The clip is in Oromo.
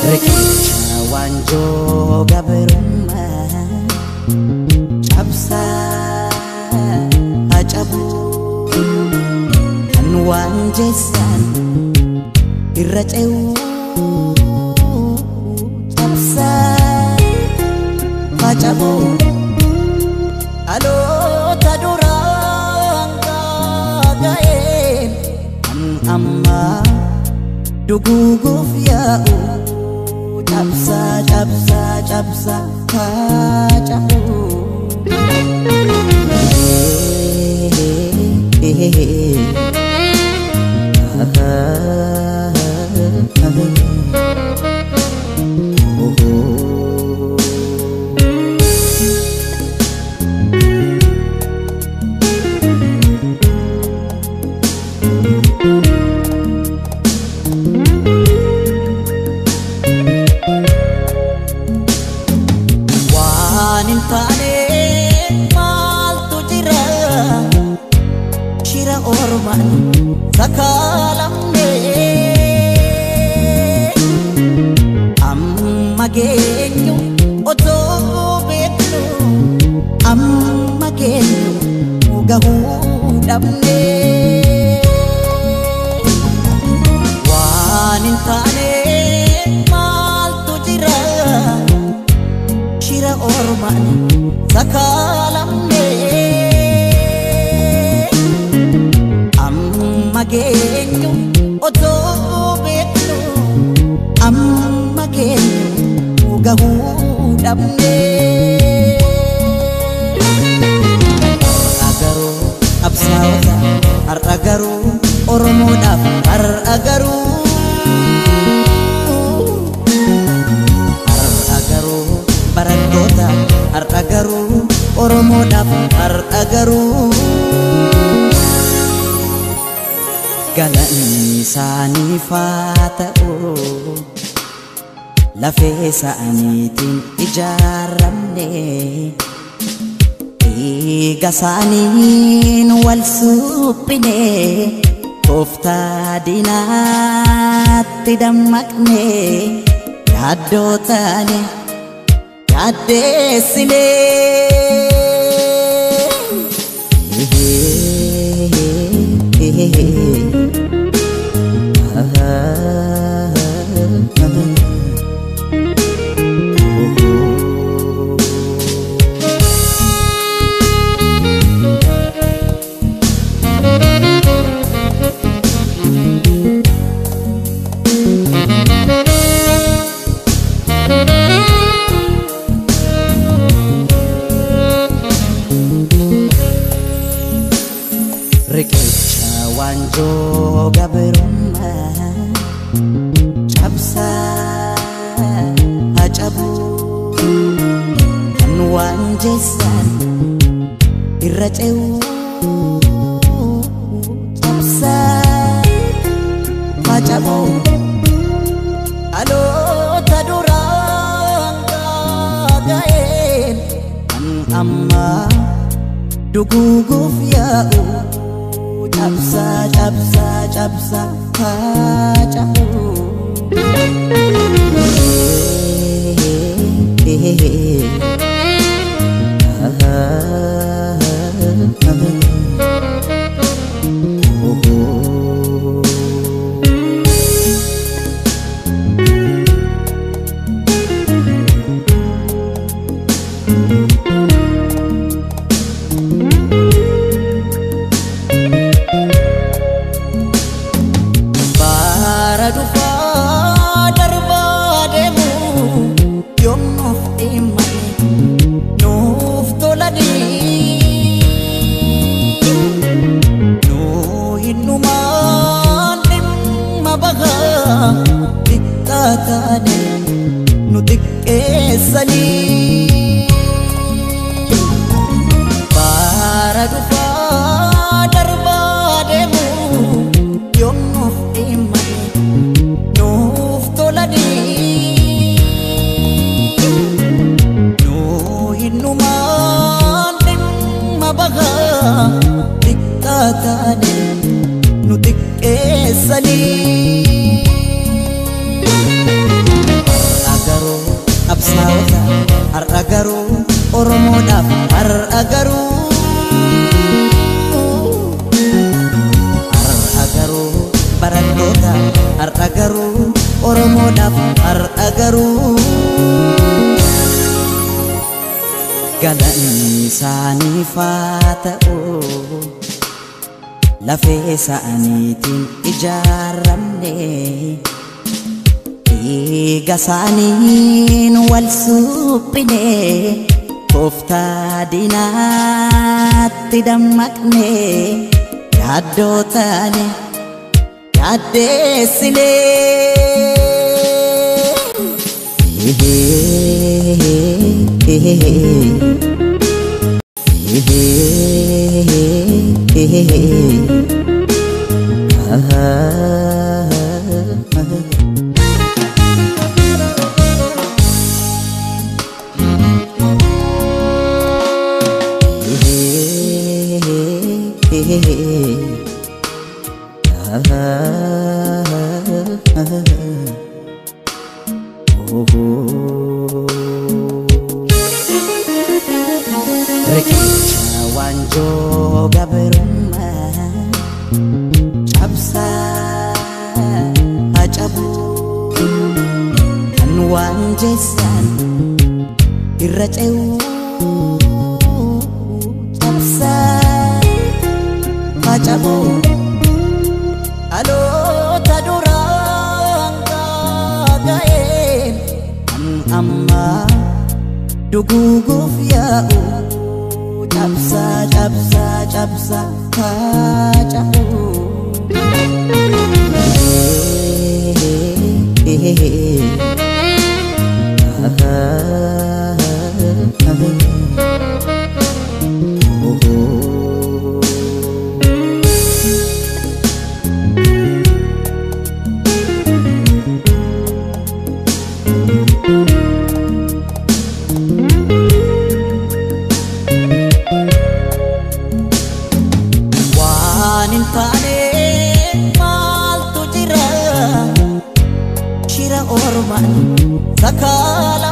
Riqicha waanjoo gabrummaa cabsaa cabu kan waan jeessan irra ce'u cabsaa cabu dhaloota duraan ga'een kan ammaa duguuguuf yaa'u cabsaa cabsaa cabsaa cabu. Waan hin taane maaltu jira shira ormaan sakaalamne amma geenyu otoo beeknu amma geenyu gahuu dhabne waan hin taane maaltu jira shira ormaan sakaalamne amma geenyu otoo beeknu amma geenyu gahuu dhabne. Har'a garuu qabsaa'ota har'a garuu Oromoodhaaf har'a garuu har'a garuu barattoota har'a garuu Oromoodhaaf har'a garuu galanni isaaniif haa ta'u lafee isaaniitiin ijaaramne dhiiga isaaniin wal suphine tooftaa diinaatti dammaqne yaaddoo taane yaaddeessine. Riqicha waanjoo gabrummaa cabsaa cabu kan waan jeessan irra ce'u cabsaa cabu dhaloota duraan ga'een kan ammaa duguuguuf yaa'u cabsaa cabsaa cabsaa cabu. Bara dhufaa darbaa deemu yoom nuuf dhimmame nuuf tolanii Oromoodhaaf har'a garuu galanni isaaniif haa ta'u lafee isaaniitiin ijaaramne dhiiga isaaniin wal suphine tooftaa diinaatti dammaqne yaaddoo taane yaaddeessine. Riqicha waanjoo gabrummaa cabsaa haa cabu kan waan jeessan irra ce'u cabsaa haa cabu dhaloota duraan gaaga'een kan ammaa duguuguuf yaa'u cabsaa cabsaa cabsaa haa cabu. Waan hin taane maaltu jira shira ormaan sakaalaa.